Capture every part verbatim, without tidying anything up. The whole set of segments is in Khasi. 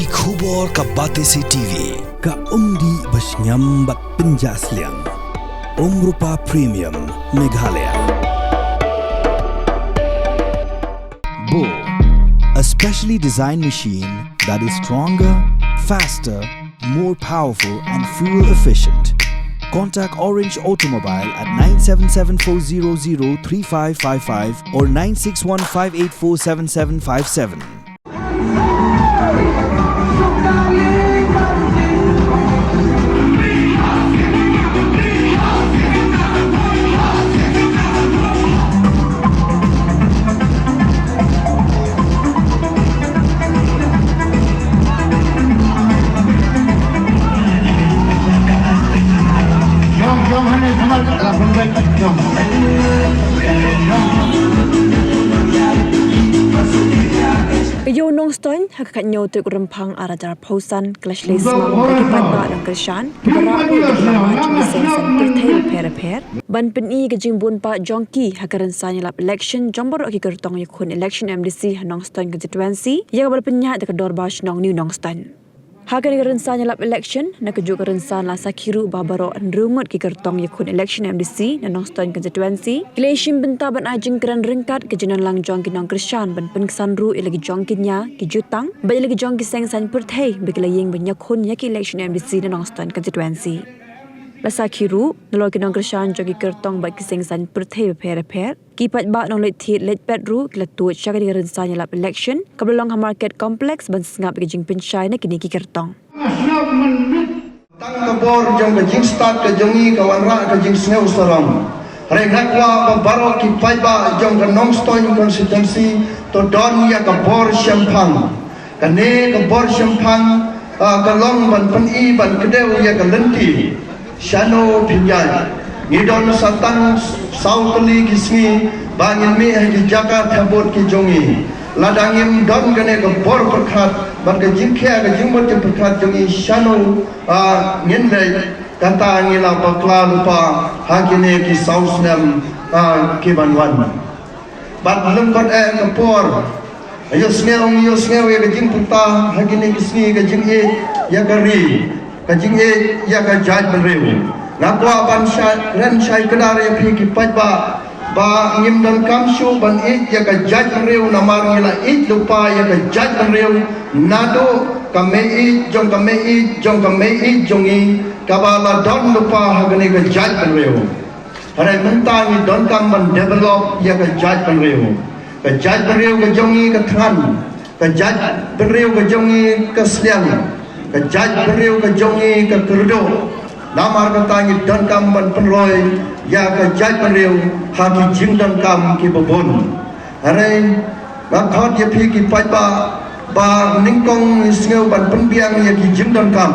Ki khubor ka Batesi T V. Ka umdih ba shngiam bad pynjah sliang. Umrupa Premium, Meghalaya. Bo, a specially designed machine that is stronger, faster, more powerful and fuel efficient. Contact Orange Automobile at nine seven seven four zero zero three five five five or nine six one five eight four seven seven five seven. Ka ïew Nongstoiñ ha ka khathynñiew tarik Rymphang ar hajar arphew san ka la shlei snem bad ki paidbah nongkyrshan kiba rah ruh ïa ki lama jong ki seng saiñ pyrthei bapher bapher ban pyni ka jingbun pat jong ki ha ka rynsan ïalap election jong baroh ki kyrtong ïakhun election M D C ha Nongstoiñ constituency ïa kaba la pynïaid da ka Dorbar Shnong New Nongstoiñ. Ha kane ka rynsan ïalap election, na kajuh ka rynsan la sakhi ruh ba baroh hynriew ngut ki kyrtong ïakhun election M D C na Nongstoiñ constituency ki la ïashim bynta ban ai jingkren ryngkat ka jingdon lang jong ki nongkyrshan ban pynksan ruh ïa la ki jong ki nia ki jutang bad ïa la ki jong ki seng saiñ pyrthei ba ki la ïeng ban ïakhun ïa ki election M D C na Nongstoiñ constituency. La sakhi ruh nalor ki nongkyrshan jong ki kyrtong bad ki seng saiñ pyrthei bapher bapher, ki paidbah nongleit thied leit peit ruh ki la tuid sha kane ka rynsan ïalap election kaba la long ha Market Complex ban sngap ïa ka jingpynshai na kine ki kyrtong. Tang ka bor jong ka jingstad ka jong ngi ka wanrah ka jingsngew sarong. Hynrei nga kwah ba baroh ki paidbah jong ka Nongstoiñ constituency to don ïa ka bor shemphang. Kane ka bor shemphang, ah, ka long ban pyni ban kdew ïa ka lynti. Shano phin ïaid? Ngi don sa tang saw tylli ki sngi ba ngin mih ha ki jaka thebud ki jong ngi. Lada ngim don kane ka bor pyrkhat bad ka jingkhia ka jingmut jingpyrkhat jong ngi shano, ah, ngin leit, kata ngi la bakla lypa ha kine ki saw snem, ah, ki ban wan. Bad lyngkot eh ka por, ïohsngew, ïohsngew ïa ka jingpyrta ha kine ki sngi ka jingïeit ïa ka ri, ka jingïeit ïa ka jaitbynriew. Nga kwah ban shai, kren shai kdar ïa phi ki paidbah ba ngim donkam shuh ban ïeit ïa ka jaitbynriew namar ngi la ïeit lypa ïa ka jaitbynriew naduh ka mei ïeit jong ka mei ïeit jong ka mei ïeit jong ngi kaba la don lypa ha kane ka jaitbynriew. Hynrei mynta ngi donkam ban develop ïa ka jaitbynriew. Ka jaitbynriew ka jong ngi ka thngan. Ka jaitbynriew ka jong ngi ka sliang. Ka jaitbynriew ka jong ngi ka kyrduh. Namar kata ngi donkam ban pynroi ïa ka jaitbynriew ha ki jingdonkam kiba bun. Hynrei nga khot ïa phi ki paidbah ba nyngkong ngi sngew ban pynbiang ïa ki jingdonkam.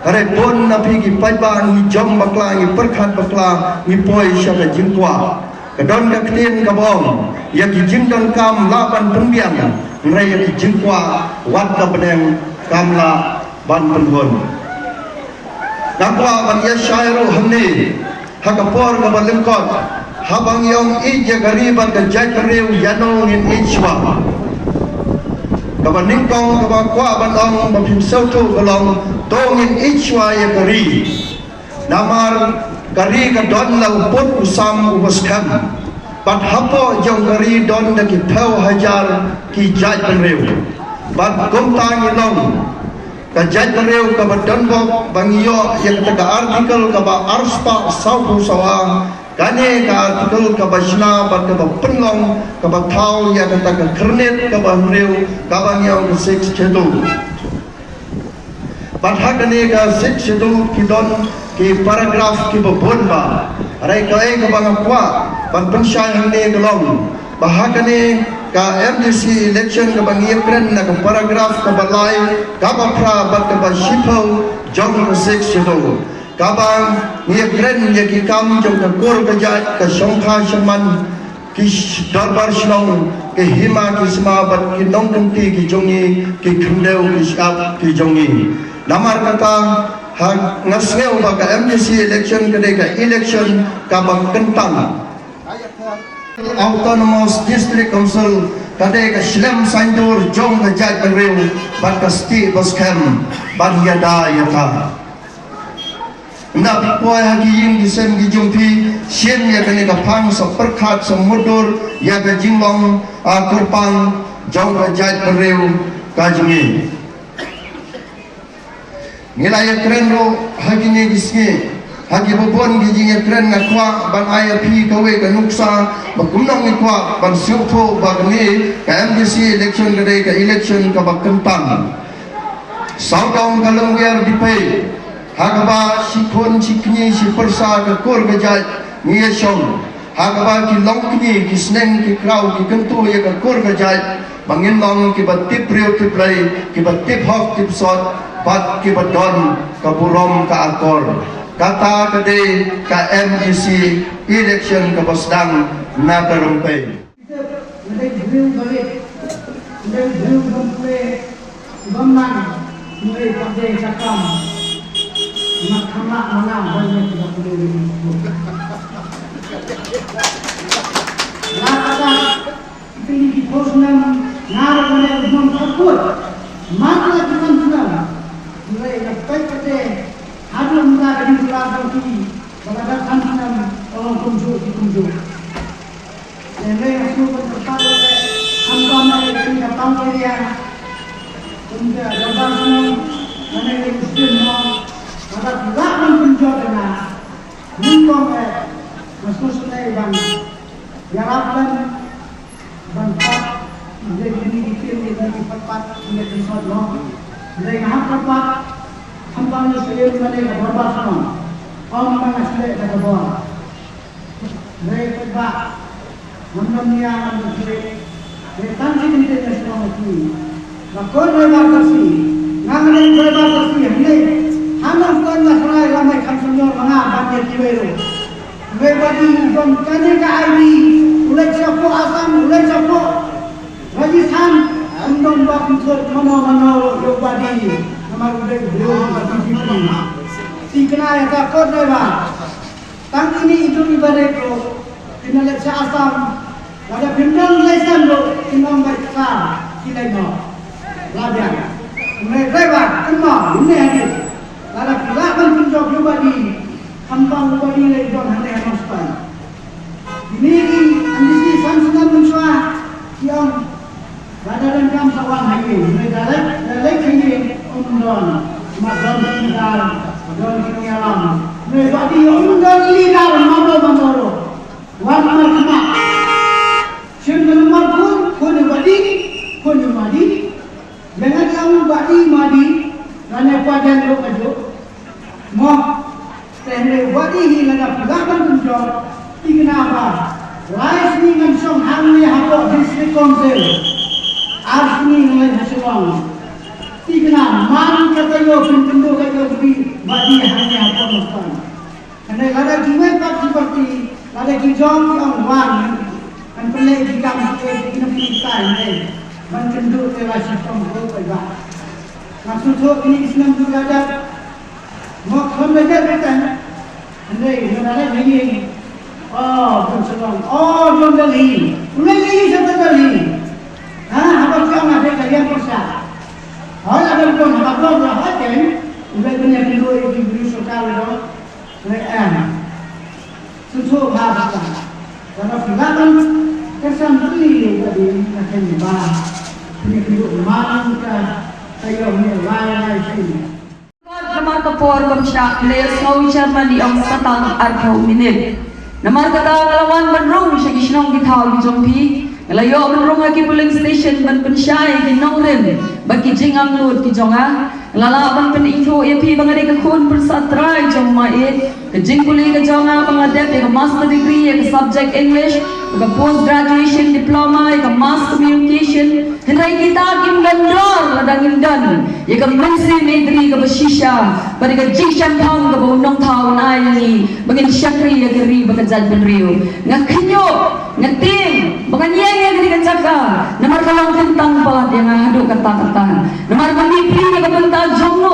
Hynrei bun na phi ki paidbah ngi jom bakla, ngi pyrkhat bakla, ngi poi sha ka jingkwah. Ka don ka ktien kaba ong, ïa ki jingdonkam lah ban pynbiang, hynrei ïa ki jingkwah wat ka bneng kam lah ban pynhun. Nga kwah ban ïa shai ruh hangne ha ka por kaba lyngkot, haba ngi ong ïeit ïa ka ri bad ka jaitbynriew, ïano ngin ïeit shuwa? Kaba nyngkong kaba kwah ban ong ba phin sngewthuh ka long, to ngin ïeit shuwa ïa ka ri. Namar ka ri ka don la u pud u sam uba skhem. Bad hapoh jong ka ri don da ki phew hajar ki jaitbynriew. Bad kumta ngi long ka jaitbynriew kaba donbok ba ngi ïoh ïa kata ka article kaba arspah sawphew sawa. Kane ka article kaba shna bad kaba pynlong kaba thaw ïa kata ka khyrnit kaba hynriew kaba ngi ong ka Sixth Schedule. Bad ha kane ka Sixth Schedule ki don ki paragraph kiba bun bha. Hynrei kaei kaba nga kwah ban pynshai hangne ka long ba ha kane ka M D C election kaba ngi ïakren na ka paragraph kaba lai kaba phra bad kaba shiphew jong ka Sixth Schedule. Kaba ngi ïakren ïa ki kam jong ka kur ka jait, ka shongkha shongman, ki sh-, dorbar shnong, ki hima ki sma bad ki nongkynti ki jong ngi, ki khyndew ki shyiap ki jong ngi. Namar kata ha nga sngew ba ka M D C election ka dei ka election kaba kyntang. Autonomous District Council Ka dei ka shlem saiñdur jong ka jaitbynriew bad ka stieh ba skhem ban ïada ïa ka. Ynda phi poi ha ki ïing ki sem ki jong phi, shim ïa kane ka phang sa pyrkhat sa mutdur ïa ka jinglong, a, kyrpang jong ka jaitbynriew ka jong ngi. Ngi la ïakren ruh ha kine ki sngi, ha kiba bun ki jingïakren nga kwah ban ai ïa phi kawei ka nuksa ba kumno ngi kwah ban sngewthuh ba kane ka M D C election ka dei ka election kaba kyntang. Sawdong ka longwiar dipei, ha kaba shi khun shi kñi shi pyrsa ka kur ka jait ngi ïashong. Ha kaba ki longkñi ki sneng ki kraw ki kyntu ïa ka kur ka jait ba ngin long kiba tip briew tip Blei, kiba tip hok tip sot, bad kiba don ka burom ka akor. Kata ka dei ka M D C election kaba sdang na ka rympei. Nga dei briew ba rit, nga dei briew ba pule, ba man, nga dei ba dei ka kam. Nga khamah mana ban ïa kiba pule. Nga kata, ki pili ki pos nam, nga ruh nga dei u nongkhatkut. Man la ki man snem. Nga dei nga peit ka dei, haduh mynta ka dei ka la dang ki, ba ka dang kan snem, oh, kumjuh ki kumjuh. Te nga shu pynpaw ïa ka, khamtam ïa ka, ka pang ïa ka. Kumta, ka bang shnong, nga ne ka Muslim mo, nga da phi lah ban pynjot ïa nga. Nyngkong eh, nga sngewsynei ban ïarap lem, ban pat, ïa kine ki tim, ïa kine ki pat pat, ïa ki sot mo. Hynrei nga hap pat pat, khamtam ïa ka Muslim, nga ne ka dorbar shnong. Ym, nga shu leh da ka bor. Hynrei paidbah, ngam don nia ngam don thylliej. Hynrei tang shi kyntien nga shu ong ïa phi. Ba ko driver taxi, nga nga dei driver taxi, hynrei ha nongstoiñ nga khlaiñ la mai kham senior ma nga ban ïa kiwei ruh. Hynrei ba dei u don kane ka I D, u leit shapoh Assam, u leit shapoh Rajasthan, ym don ba pynthut mano mano ïa u ba dei, namar u dei u briew ka B J P. Thikna ïa ka ko driver. Tang kine i dong i ba rit ruh, kin leit sha Assam, lada phim don license ruh, kin ong ba ka ki leit noh. La biang. Hynrei driver, kynmaw, ine hadien. Lada phi lah ban pynjop ïa u badi, khamtam u badi leit don hangne ha Nongstoiñ. Kine ki M D C san snem mynshuwa, ki ong, Lada donkam sa wan ha ïing, hynrei da leit, da leit ha ïing, ym don. Ma don ki dar, don ki ïalam. Hynrei ba dei ym don leader, ma don, ma don. Wan markhmat. Shim ka number phone, phone ïa u badi, phone ïa u madi. Ïa nga ïa u badi, madi, lane paden ruh kajuh. Mo, te hynrei wat ïa hi lada phi lah ban pynjop, thikna ba lai sngi ngan shong hangne hapoh District Council. Ar sngi ngan leit ha Shillong. Thikna man ka taïew phin kynduh ka ïew kti, wat ïa hangne hapoh Nongstoiñ. Hynrei lada kiwei pat ki party, lada ki jong ki ong wan, ngan pynleit ki kam ki, ki nongpynleit ki tai, hynrei ban kynduh te la shitom ko paidbah. Nga sngewthuh kine ki snem tu ka dap. Mo kham da dep beit tang. Hynrei nga da leit ha ïing. Oh, don Shillong. Oh, don Delhi. U leit leit sha Delhi. Ha, haba ki ong nga dei ka liang pyrshah. Hooid, lada u don haba block la hooid kein. U leit ban ïakynduh ïa ki briew sorkar u don. Hynrei em. Sngewthuh bha bha. Lada phi lah ban kyrshan phi ïa u badi, nga kynmaw ba phin ïakynduh man ka taïew ne lai lai sien. Namar ka por kam shah, leh sngew chairman i ong sa tang arphew minit. Namar kata nga la wan ban rung sha ki shnong ki thaw ki jong phi. Nga la ïoh ban rung ha ki polling station ban pynshai ïa ki nongrim bad ki jingangnud ki jong nga. Nga la lah ban pynithuh ïa phi ba nga dei ka khun pyrsa trai jong u Maieit. Ka jingpule ka jong nga ba nga dep ïa ka master degree ïa ka subject English, ïa ka post graduation diploma ïa ka mass communication. Hynrei kita kim don rol lada ngim don ïa ka mynsiem Aidri kaba shisha bad ïa ka jingshemphang kaba u Nongthaw un ai ïa ngi ba ngin shakri ïa ka ri bad ka jaitbynriew. Nga khynñiuh, nga tieng ba ngan ïeng ïa kane ka jaka namar ka long kyntang palat ïa nga haduh katta katta. Namar nga mih pli na ka bynta jong no.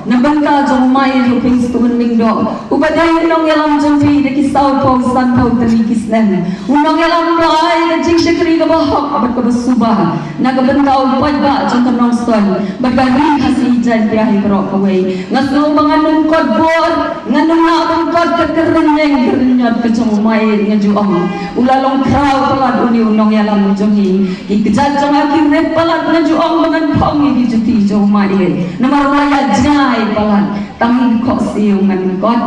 Na bynta jong u Maieit Hopingstone Lyngdoh, uba dei u nongïalam jong phi da ki sawphew sanphew tylli ki snem. U nongïalam ba ai ka jingshakri kaba hok bad kaba suba na ka bynta u paidbah jong ka Nongstoiñ bad ka Ri Khasi Jaiñtia hi baroh kawei. Nga sngew ba ngan ym kot bor, ngan ym lah ban kot ka kyrnyeng kyrnyot ka jong u Maieit, nga ju ong. U la long khraw palat une u nongïalam jong ngi. Ki kjat jong nga ki rit palat, nga ju ong ba ngan phong ïa ki juti jong u Maieit. Namar u la ïajngai palat, tang ïa ka khohsiew ngan kot.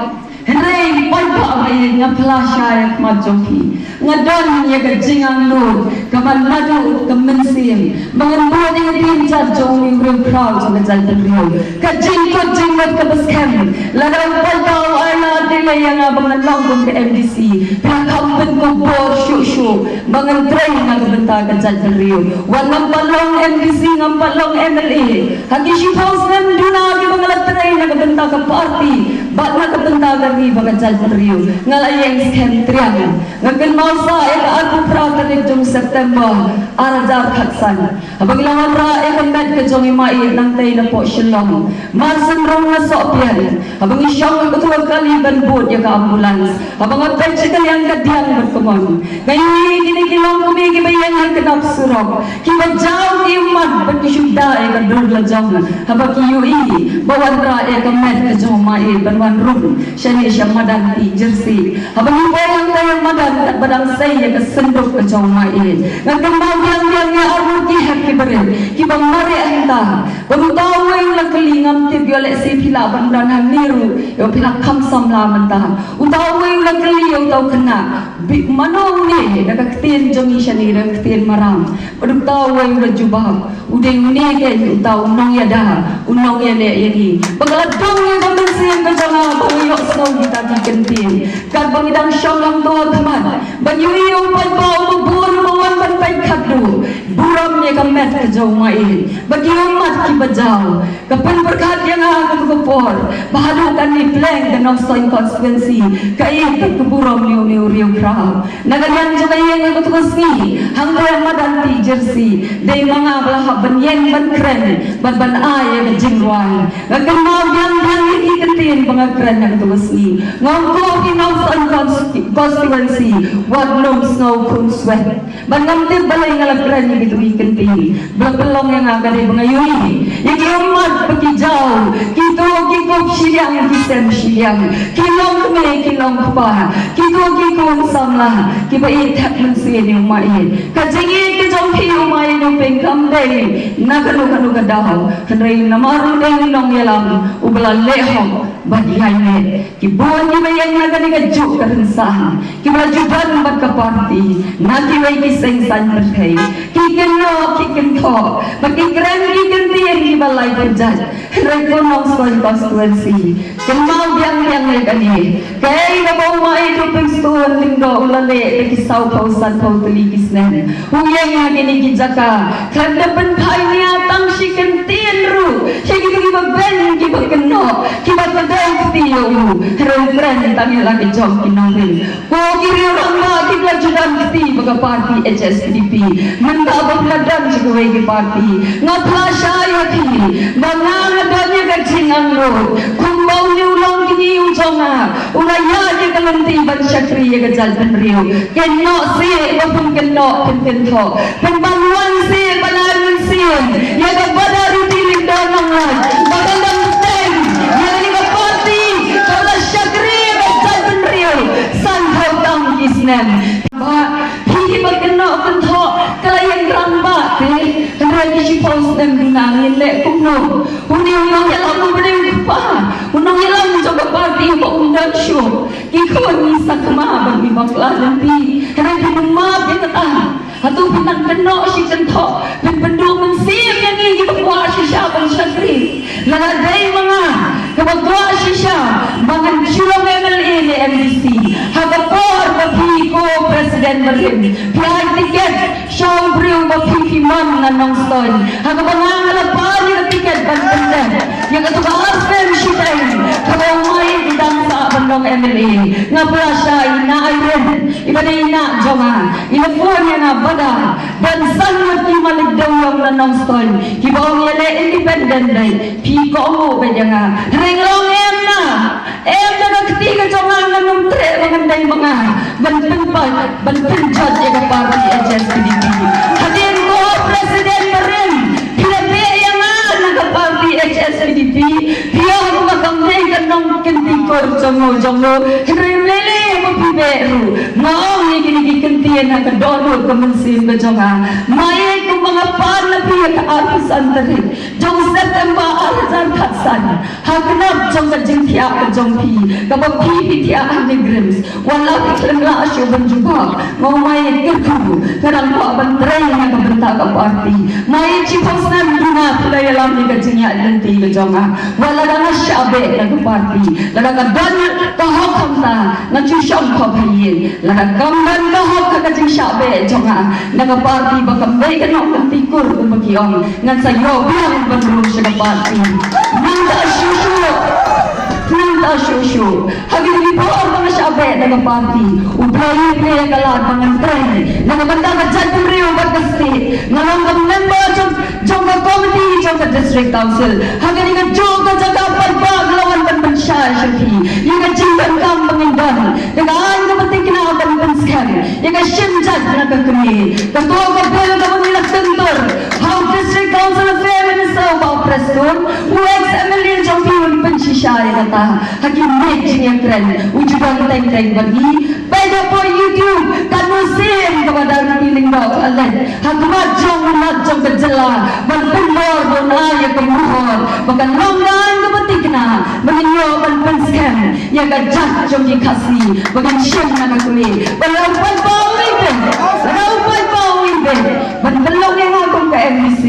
Hynrei paidbah ba ïeit, nga phla shai ha khmat jong phi. Nga don ïa ka jingangnud kaba naduh ka mynsiem ba ngan bud ïa ka jingïaid jong u riewkhraw jong ka jaitbynriew. Ka jingkut jingmut kaba skhem, lada u paidbah u ai lad lei lei ïa nga ba ngan long kum ka M D C, phi la kham pynkupbor shuh shuh ba ngan trei na ka bynta ka jaitbynriew. Wat ngam pat long M D C, ngam pat long M L A. Ha ki shiphew snem duna kiba nga la trei na ka bynta ka party bad na ka bynta ka ri bad ka jaitbynriew, nga la ïeng skhem triang. Nga kynmaw sa ïa ka arphew phra tarik jong September ar hajar khatsan. Haba ngi la wanrah ïa ka met ka jong i Maieit nangtei napoh Shillong, mar syn rung nga sohpian. Haba ngi shong ha kato ka kali ban bud ïa ka ambulance, haba nga peit sha ka liang ka diang bad ka mon, nga ïohi kine ki longkmie kiba ïeng ha ka dap surok, kiba jaw ki ummat bad ki shu da ïa ka dur la jong. Haba ki ïohi ba wanrah ïa ka met ka jong i Maieit ban wan rung shane sha madan Tieng Jersey. Haba ngi poi hangta ïa madan, katba dang sei ïa ka synduk ka jong i Maieit, nga kynmaw biang biang ïa arngut ki hep kiba rit kiba mareh hangta. Bad uta uwei u la kylli, ngam tip ïoh lehse phi lah ban don hangne ruh, ïoh phi lah kham samla mynta. Uta uwei u la kylli ïa uta u khynnah, "Bi-, mano une?" Da ka ktien jong ngi shane, da ka ktien Maram. Bad uta uwei u la jubab, "U dei une keiñ uta u nongïada, u nongïaleh ïa ngi." Ba ka la dong ïa ka mynsiem ka jong nga ba ngi ïohsngew kita ki kyntien. Katba ngi dang shong hangto ha khmat, ba ngi ïohi ïa u paidbah uba bun uba wan ban peit khatduh. Burom ïa ka met ka jong i Maieit. Ba ki ummat kiba jaw. Ka pynpyrkhat ïa nga ha kato ka por ba haduh katne pleng ka Nongstoiñ constituency ka ïeit bad ka burom ïa une u riewkhraw. Na ka liang jong ka ïing ha kato ka sngi, hangta ha madan Tieng Jersey, dei ma nga ba la hap ban ïeng ban kren bad ban ai ïa ka jingrwai. Nga kynmaw biang biang ïa ki kyntien ba nga kren ha kato ka sngi. Nga ong ko ki Nongstoiñ cons-, constituency, wat nym sngew khun swet. Bad ngam tip balei nga la kren ïa kito ki kyntien. Ba la pynlong ïa nga ka dei ba nga ïohi ïa ki ummat ba ki jaw, kito ki kup shiliang ki sem shiliang, ki longkmie ki longkpa, kito ki khun samla kiba ïeit thep mynsiem ïa u Maieit. Ka jingïeit ka jong phi ïa u Maieit Hoping kam dei na kano kano ka daw, hynrei namar u dei u nongïalam uba la leh hok bad ïaineh. Ki bun kiba ïeng na kane ka juk ka rynsan, kiba la ju don bad ka party na kiwei ki seng saiñ pyrthei, ki kynnoh ki kynthoh bad ki kren ki kyntien kiba lai pyrjat. Hynrei ko Nongstoiñ constituency, kynmaw biang biang ïa kane. Kaei kaba u Maieit Hopingstone Lyngdoh u la leh da ki sawphew sanphew tylli ki snem. U ïeng ha kine ki jaka khlem da pynphai nia tang shi kyntien ruh sha kito kiba beiñ kiba kynnoh, kiba kdew kti ïa u. Hynrei u kren tang ïa la ki jong ki nongrim. Ko ki riew rangbah kiba la ju don kti bad ka party H S P D P, mynta ba phi la don sha kawei ki party, nga phla shai ïa phi ba nga nga don ïa ka jingangnud kumba une u longkmie u jong nga u la ïaid ïa ka lynti ban shakri ïa ka jaitbynriew. Kynnoh seh ba phin kynnoh phin kynthoh, pynban wan seh ban ai mynsiem ïa ka Bada Ruti Lyngdoh Nonglait ba kan dang bteng ïa kane ka party kaba la shakri ïa ka jaitbynriew sanphew tang ki snem. Ba phi kiba kynnoh kynthoh, ka la ïeng rangbah te, hynrei ki shiphew snem duna ngin leh kumno? Une u nongïalam uba dei u kpa, u nongïalam jong ka party uba um don shuh. Ki khun ngi sakma bad ngi bakla lynti. Hynrei phi nym map ïa kata. Hato phi nang kynnoh shi kynthoh, phin pynduh mynsiem ïa ngi kiba kwah shisha ban shakri? Lada dei ma nga kaba kwah shisha ba ngan shu long M L A ne M D C, ha ka por ba phi ko president barim, phi ai tiket sha u briew ba phi phi mon na Nongstoiñ, ha kaba nga nga la pan ïa ka tiket ban pyndep ïa kato ka ar snem shiteng kaba u Maieit u dang sah ban long M L A. Nga phla shai, Nah Irene, iba dei i nah jong nga, i la phone ïa nga, Bada, ba Ban san wat ki malik dewïong na Nongstoiñ kiba ong ïaleh Independent Day. Phi kohnguh beit ïa nga. Hynrei nga ong em na, em da ka kti ka jong nga, ngan ym treh ba ngan dei ma nga ban pynpait, ban pynjot ïa ka party H S P D P. Hadien ko President barim, phi la beh ïa nga na ka party H S P D P. Phi ong ba kam dei ka nongkynti kur jong ngo jong ngo. Hynrei ym lei lei ba phi beh ruh. Nga ong ïa kine ki kyntien ha ka dohnud ka mynsiem ka jong nga. Maiei kumba nga pan na phi ha ka arphew san tarik jong u September ar hajar khatsan, ha ka nap jong ka jingthiah ka jong phi, kaba phi phi thiah ha NEIGRIHMS. Wat la phi khlem lah shuh ban jubab, nga ong maiei kyrkhu, nga dang kwah ban trei na ka bynta ka party. Maiei shiphew snem duna phi la ïalam ïa ka jingïaid lynti ka jong nga. Wat lada nga shah beh na ka party, lada ka don ka hok khamtam, ngan shu shong khop ha ïing. Lada kam don ka hok ha ka jingshah beh jong nga na ka party, ba kam dei ka nongkynti kur kumba ki ong, ngan sa ïoh biang ban rung sha ka party. Nangta shuh shuh, nangta shuh shuh, ha kine ki por ba nga shah beh na ka party, U Blei u plie ïa ka lad ba ngan trei na ka bynta ka jaitbynriew bad ka state. Nga long ka member jong jong ka komiti jong ka District Council. Ha kane kajuh ka jaka paidbah nga la wan ban pynshai sha phi ïa ka jingdonkam ba ngin don da ka aiñ kaba thikna ban pynskhem ïa ka shim jait na ka kmie. Kato ka bill kaba ngi la kyntur ha u District Council Affair Minister u Bah Prestone, u ex M L A jong phi un pynshisha ïa kata. Ha ki miet jingïakren u ju don teng teng bad ngi. Peit hapoh YouTube, ka mynsiem kaba da Riti Lyngdoh ka leit ha khmat jong u Lat jong ka jylla ban pynbor ban ai ïa ka mohor ba kan long ka aiñ kaba thikna ba ngin ïoh ban pynskhem ïa ka jait jong ki Khasi ba ngin shim na ka kmie. Ba la u paidbah u ïeit, ba la u paidbah u ïeit ban pynlong ïa nga kum ka M D C.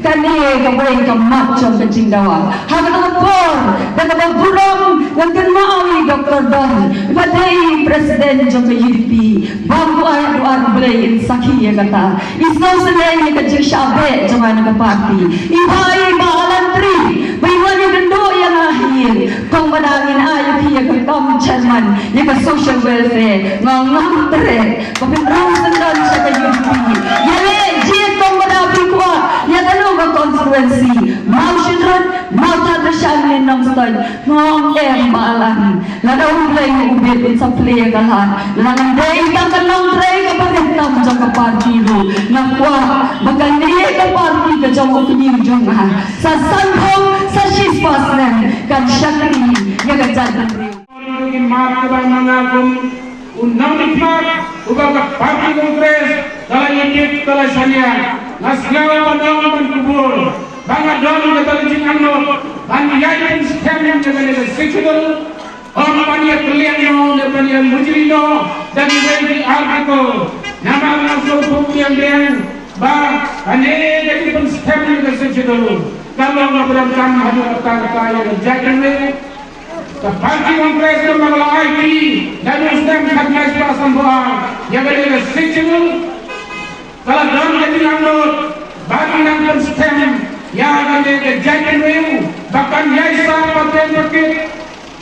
Kane kawei ka mat jong ka jingdawa. Ha kata ka por, da kaba burom, nga kynmaw ïa i Doktor Don, ba dei i President jong ka U D P, ba u ai, u ai U Blei in sakhi ïa kata. I sngewsynei ïa ka jingshah beh jong nga na ka party. I Bah, i Bah Alan Tri, ba i wan ïakynduh ïa nga ha ïing. Kong ba dang, ngin ai ïa phi ïa ka kam chairman ïa ka social welfare. Nga ong ngam treh. Ba phin rung syndon sha ka U D P. Ïaleh jied kong ba da phi kwah ïa kano ka constituency, Mawshynrut, Mawthadraishan ne Nongstoiñ. Nga ong em Bah Alan, lada U Blei u bit un sa plie ïa ka lad. Lada ngan dei tang ka nongtrei kaba rit tam jong ka party ruh, nga kwah ba kane ka party ka jong u kñi jong nga sa sanphew, sa shispah snem kan shakri ïa ka jaitbynriew. Ki mat kaba nga kum u nongmihkhmat uba ka party Congress ka la ïa tip ka la shaniah. Nga sngew ba nong ban kubur ba nga don kata ka jingangnud ban ïai pynskhem ïa kane ka Sixth Schedule. Ym ban ïa kylliang noh ne ban ïa mujri noh da kiwei ki article. Namar nga sngewthuh biang biang ba kane ka jingpynskhem ïa ka Sixth Schedule ka long kaba donkam haduh katta katta ïa ka jaitbynriew. Ka party Congress ka la ai ki naduh u snem khatkhyndai spah sanphew ar ïa kane ka Sixth Schedule. Ka la don ka jingangnud ba nang pynskhem ïa kane ka jaitbynriew ba kan ïaisah pateng pakit.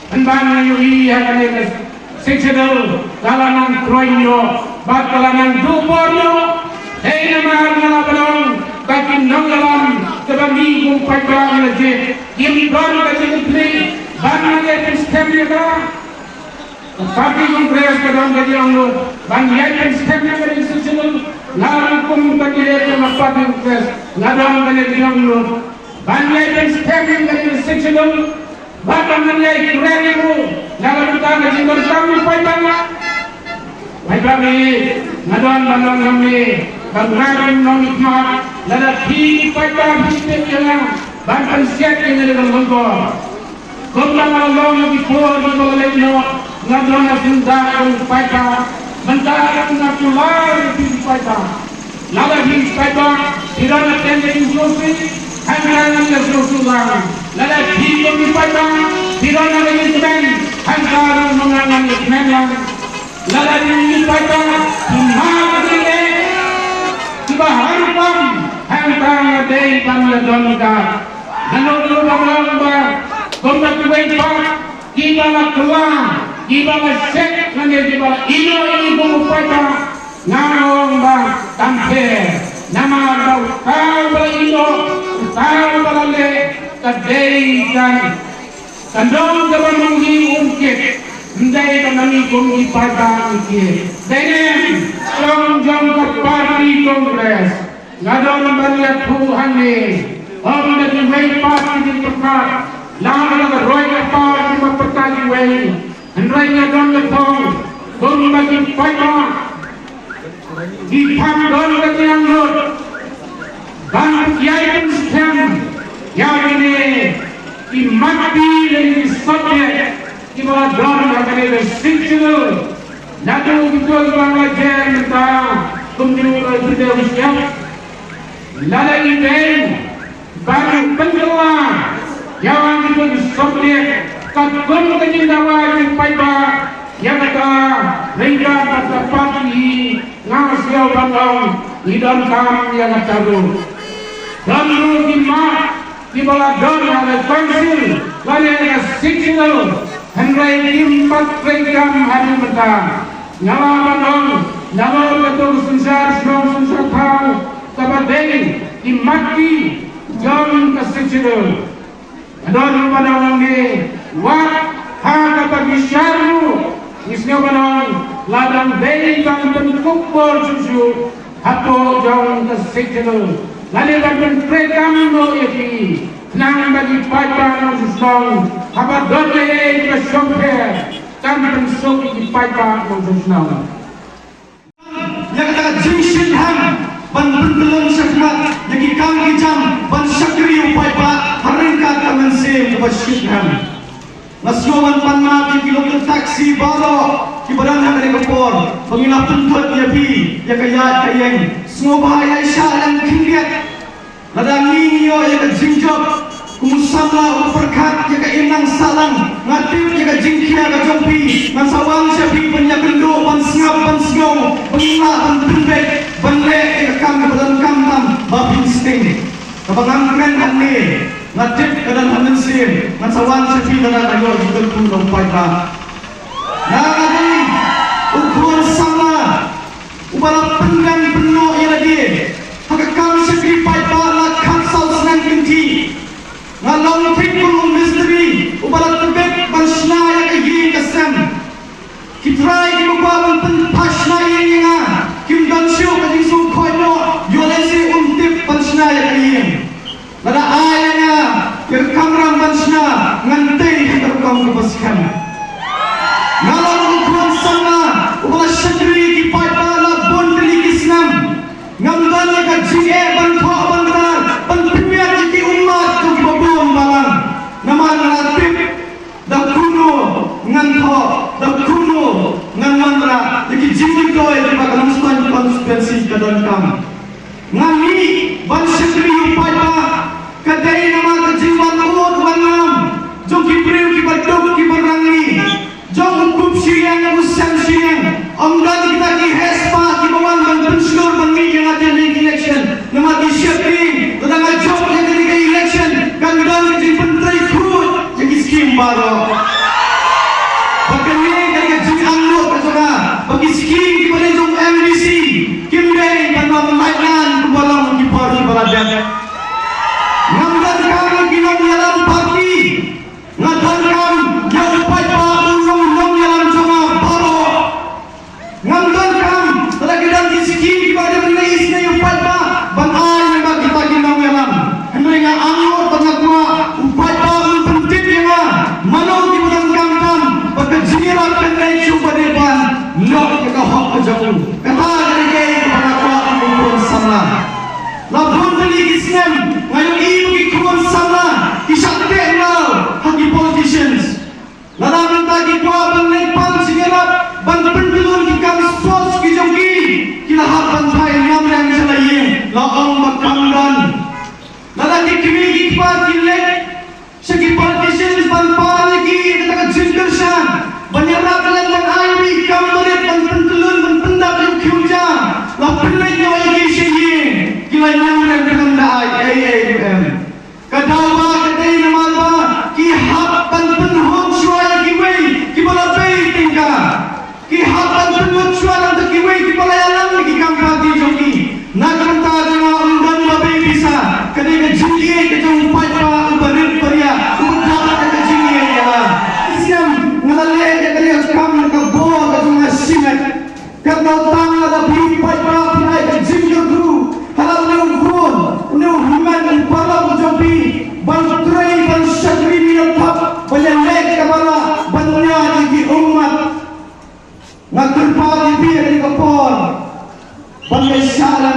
Pynban nga ïohi ïa kane ka Sixth Schedule ka la nang kruiñ noh bad ka la nang duh bor noh. Hei namar nga la pynlong ba ki nongïalam kiba ngi kum paidbah ngi la jied kim don ka jingkitkhlieh ban ïai pynskhem ïa ka. Ka party Congress ka don ka jingangnud ban ïai pynskhem ïa ka Sixth Schedule. Nga ruh kum candidate jong ka party Congress nga don ka jingangnud ban ïai pynskhem ïa ka Sixth Schedule. Bad ba ngan ïai kren ruh na ka bynta ka jingdonkam u paidbah. Paidbah, nga don ban ong hangne ba nga ruh nongmihkhmat, lada phi paidbah phi tip ïa nga ban pynsiat ïa nga da ka longkor. Kumba nga la long ha ki por kiba la leit noh, nga don ha syndah jong u paidbah. Mynta nga kular ïa phi paidbah. Lada phi paidbah phi don ha ka jingïasngewsih, hangta ngan ïasngewsih lang. Lada phi kum ki paidbah phi don ha ka jingkmen, hangta ruh ma nga ngan ïakmen lang. Lada phi kum ki paidbah phi mad ha ki leh kiba harum pam, hangta nga dei ban ïadon ryngkat. Nga nud ruh ban ong ba kumba kiwei pat kiba la kylla, kiba la shet lane kiba la ïehnoh ïa ngi kum u paidbah, nga ong ba kam pher. Namar ba uta uba la ïehnoh, uta uba la leh, ka dei kan, kan don kaba nongïing ym kit, ym dei ba ngi kum ki paidbah ngi kit. Dei ne em? Long jong ka party Congress. Nga don ban ïathuh hangne, ym da kiwei pat ki jingpyrkhat, lada ka roi ka par ki ma pyrkhat kiwei. Hynrei nga don ka thong, kumba ki paidbah, ki pan don ka jingangnud ban ïai pynskhem ïa kine ki mat ki lane ki subject kiba la don ha kane ka Sixth Schedule. Naduh kito kiba la jer mynta, kumjuh la kito ki shyiap. Lada i dei ban pynkylla ïa kito ki subject katkum ka jingdawa jong ki paidbah, ïa kata, ryngkat bad ka party, nga sngew ban ong ngi donkam ïa kata ruh. Don ruh ki mat kiba la don ha ka council lane ha ka Sixth Schedule, hynrei kim pat treikam haduh mynta. Nga lah ban ong, nalor kato ka synshar shnong synshar thaw kaba dei ki mat ki jong ka Sixth Schedule, nga don ruh ban ong hangne, wat ha kaba bishar ruh, ngi sngew ban ong, la dang dei ban pynkup bor shuh shuh hapoh jong ka Sixth Schedule, lane ban pyntreikam noh ïa ki, khnang ba ki paidbah nongshong shnong, haba don ei ei ba shongkha, kan pynsuk ïa ki paidbah nongshong shnong. Ïa kata ka jingshitrhem ban pynkyllon shakhmat ïa ki kam ki jam ban shakri u paidbah ha ryngkat ka mynsiem kaba shitrhem. Nga sngew ban pan map ïa ki local taxi baroh kiba don ha kane ka por ba ngin ïa pynthut ïa phi ïa ka ïaid ka ïeng. Sngewbha ïa shah lem khyndiat. Lada ngi ngi ïoh ïa ka jingjop kum u samla u pyrkhat ïa ka imlang sahlang, nga tip ïa ka jingkhia ka jong phi, ngan sa wan sha phi ban ïakynduh, ban sngap, ban sngew, ban lah, ban pynbeit, ban leh ïa ka kam kaba donkam tam ba phin sting. Kaba ngam kren hangne, nga tip ka don ha mynsiem, ngan sa wan sha phi lada nga ïoh jingkyrkhu na u paidbah. Nga dei u khun samla uba la pyndem pynnoh ïa lade ha ka kam shakri paidbah la khatsaw snem kynthih. Nga long thik kum u mistri uba la tbit ban shna ïa ka ïing ka sem. Ki trai kiba kwah ban pynphah shna ïing ïa nga kim don shuh ka jingsngewkhoit noh, ïoh lehse um tip ban shna ïa ka ïing. Lada ai ïa nga ïa ka kamram ban shna, ngan tei ha ka rukom kaba skhem. Nga long u khun samla uba la shakri ki paidbah la bun tylli ki snem. Ngam don ïa ka jingeh ban thoh ban kdar ban pynïaid ïa ki ummat jong kiba bun balang. Namar nga la tip da kumno ngan thoh, da kumno ngan wanrah ïa ki jingmyntoi kiba ka Nongstoiñ constituency ka donkam. Nga mih ban shakri ïa u paidbah ka dei namar ka jingwan ud wan ngam jong ki briew kiba duk kiba rangli, jong u kup shiliang u sem shiliang. Ym don kita ki heh spah kiba wan ban pynshlur ban mih ïa nga ha kane ka election. Namar ki sheptieng, lada nga jop ïa kane ka election, kan don ka jingpyntrei khuid ïa ki skim baroh. Bad kane ka dei ka jingangnud ka jong nga ba ki skim kiba dei jong M D C kim dei ban long laitlan kumba long ki por kiba la dep. Ngam donkam ïa ki nongïalam party. Nga donkam ïa u paidbah, u long nongïalam jong nga baroh. Ngam donkam lada ki don ki skim kiba dei ban leh isynei ïa u paidbah ban ai ïa nga kita ki nongïalam. Hynrei nga angnud bad nga kwah u paidbah un pyntip ïa nga mano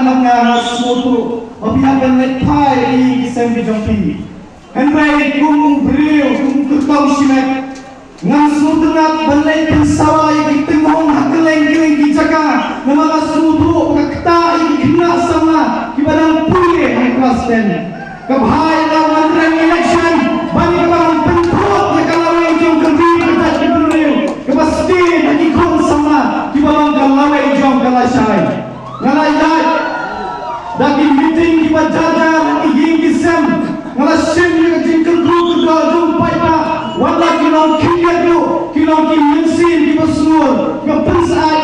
Nga sngewthuh ba phi hap ban leit phai ïa ki sem ki jong phi. Hynrei kum u briew, kum u kyrtong shimet, nga sngewtynnat ban leit pynsawa ïa ki tynghong ha kylleng kylleng ki jaka. Namar nga sngewthuh ba ka ktah ïa ki khynnah samla kiba dang pule ha klas ten. Ka bha ïa ka ban rem election ban ïa ka ban pynthup ïa ka lawei jong ka ri ka jaitbynriew kaba sdien ha ki khun samla kiba long ka lawei jong ka lashai. Nga la ïaid da ki meeting kiba jar jar ha ki ïing ki sem. Nga la shim ïa ka jingkyrkhu kyrdoh jong u paidbah, wat la ki nongkhyndiat ruh, ki nongkyndiat mynsiem kiba sngur, kiba pynsaid